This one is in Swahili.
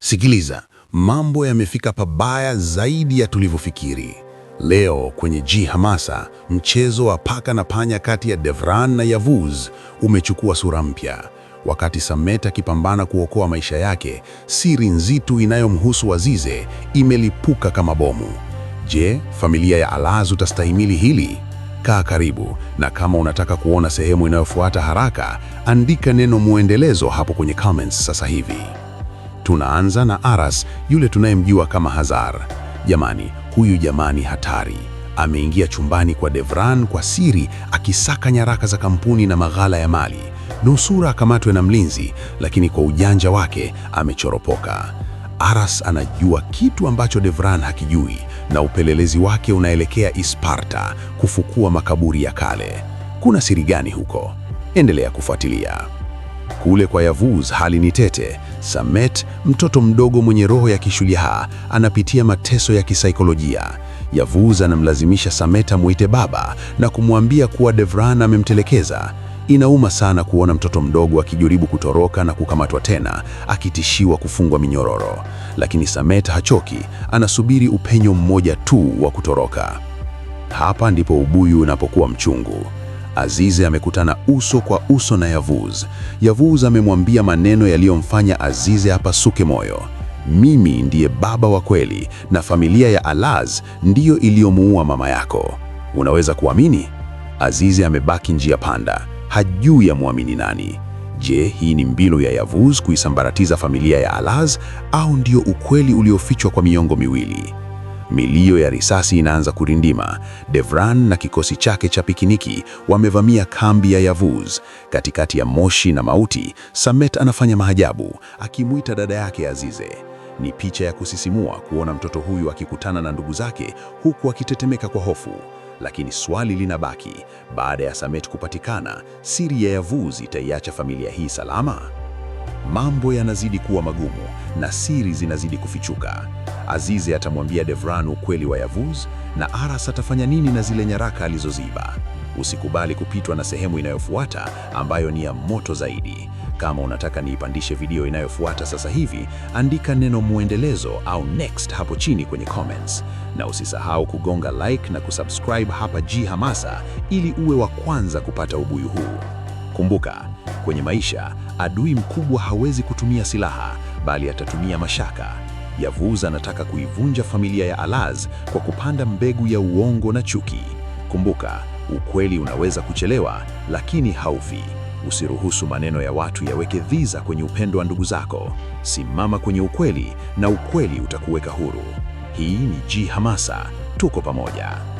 Sikiliza, mambo yamefika pabaya zaidi ya tulivyofikiri. Leo kwenye G Hamasa, mchezo wa paka na panya kati ya Devran na Yavuz umechukua sura mpya. Wakati Samet akipambana kuokoa maisha yake, siri nzito inayomhusu Azize imelipuka kama bomu. Je, familia ya Alaz utastahimili hili? Kaa karibu, na kama unataka kuona sehemu inayofuata haraka, andika neno muendelezo hapo kwenye comments sasa hivi. Tunaanza na Aras, yule tunayemjua kama Hazar. Jamani, huyu jamani hatari. Ameingia chumbani kwa Devran kwa siri, akisaka nyaraka za kampuni na maghala ya mali. Nusura akamatwe na mlinzi, lakini kwa ujanja wake amechoropoka. Aras anajua kitu ambacho Devran hakijui, na upelelezi wake unaelekea Isparta kufukua makaburi ya kale. Kuna siri gani huko? Endelea kufuatilia. Kule kwa Yavuz hali ni tete. Samet, mtoto mdogo mwenye roho ya kishujaa, anapitia mateso ya kisaikolojia. Yavuz anamlazimisha Samet amuite baba na kumwambia kuwa Devran amemtelekeza. Inauma sana kuona mtoto mdogo akijaribu kutoroka na kukamatwa tena, akitishiwa kufungwa minyororo. Lakini Samet hachoki, anasubiri upenyo mmoja tu wa kutoroka. Hapa ndipo ubuyu unapokuwa mchungu. Azize amekutana uso kwa uso na Yavuz. Yavuz amemwambia maneno yaliyomfanya Azize apasuke moyo. Mimi ndiye baba wa kweli na familia ya Alaz ndiyo iliyomuua mama yako. Unaweza kuamini? Azize amebaki njia panda, hajui amwamini nani. Je, hii ni mbinu ya Yavuz kuisambaratiza familia ya Alaz au ndio ukweli uliofichwa kwa miongo miwili? Milio ya risasi inaanza kurindima. Devran na kikosi chake cha pikiniki wamevamia kambi ya Yavuz. Katikati ya moshi na mauti, Samet anafanya maajabu, akimwita dada yake Azize. Ni picha ya kusisimua kuona mtoto huyu akikutana na ndugu zake huku akitetemeka kwa hofu. Lakini swali linabaki, baada ya Samet kupatikana, siri ya Yavuz itaiacha familia hii salama? Mambo yanazidi kuwa magumu na siri zinazidi kufichuka. Azize atamwambia Devran ukweli wa Yavuz na Aras atafanya nini na zile nyaraka alizoziba? Usikubali kupitwa na sehemu inayofuata ambayo ni ya moto zaidi. Kama unataka niipandishe video inayofuata sasa hivi, andika neno muendelezo au next hapo chini kwenye comments. Na usisahau kugonga like na kusubscribe hapa G Hamasa ili uwe wa kwanza kupata ubuyu huu. Kumbuka, kwenye maisha adui mkubwa hawezi kutumia silaha, bali atatumia mashaka. Yavuz anataka kuivunja familia ya Alaz kwa kupanda mbegu ya uongo na chuki. Kumbuka, ukweli unaweza kuchelewa, lakini haufi. Usiruhusu maneno ya watu yaweke dhiza kwenye upendo wa ndugu zako. Simama kwenye ukweli na ukweli utakuweka huru. Hii ni G Hamasa, tuko pamoja.